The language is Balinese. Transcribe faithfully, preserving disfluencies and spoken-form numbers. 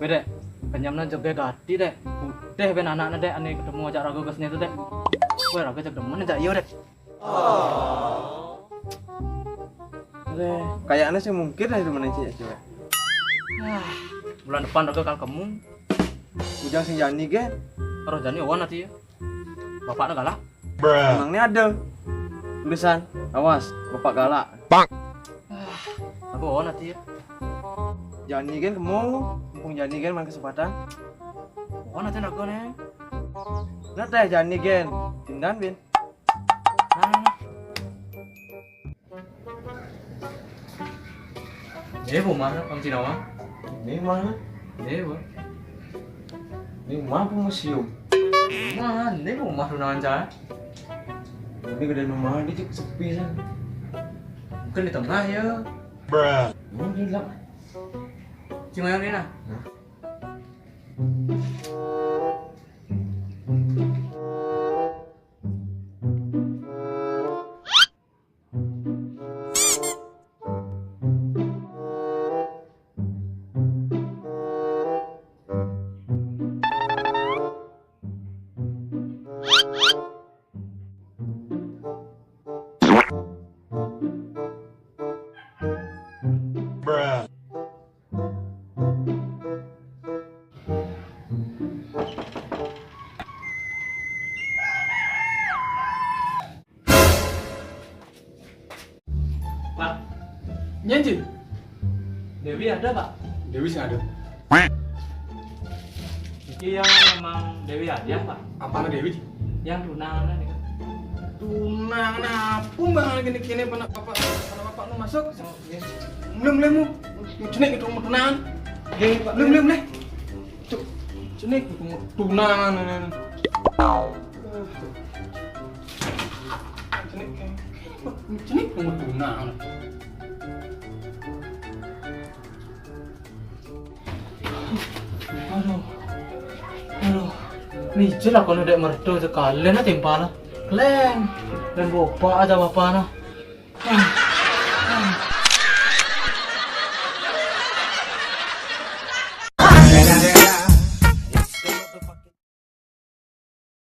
Wéh, Dék, kenyemna jeg gati, Dék. Putih ben anakna, Dék, ane ketemu ajak raga kesene tu, Dék. Wéh, raga jeg demen ajak iyo, Dék. Dék, kayaknya sih mungkin lah demen cewek. Ah, bulan depan raga kal kemu. Ujang sing jani gen. Terus jani wan ati ya. Bapaknya galak. Emangnya ada tulisan, "Awas, bapak galak"? Aku wan ati ya. Jani gen kemu, mumpung jani gen main kesempatan. Wan ati aku nih. Nah teh jani gen, tindan bin. Nah, nah, nah. Ini rumah Om Cinawa. Ini mana? Ini rumah. Ini rumah apa museum? Mana? Ini rumah tunangan saya. Ini gede rumah, dia cek sepi sana. Mungkin di tengah ya. Bruh. Mungkin lah. Cuma yang ini nah. Nah. Pak. Nyen, Cil? Dewi ada, Pak? Dewi sing ada. Iki yang emang Dewi ada, Pak? Apa Dewi, Cil? Yang tunangan ini, Pak. Tunangan apa banget gini-gini, anak bapak, anak bapak nu masuk? Oh, iya. Belum, belum, belum. Cenik itu mau tunangan. Iya, Pak. Belum, belum, belum. Cuk, cenik itu mau tunangan ini. Cenik, cenik itu mau tunangan. Aduh. Aduh. Nih, jelek kalau dek mertua sekalian aja timpal. Leng. Dan bopa aja bapak nah.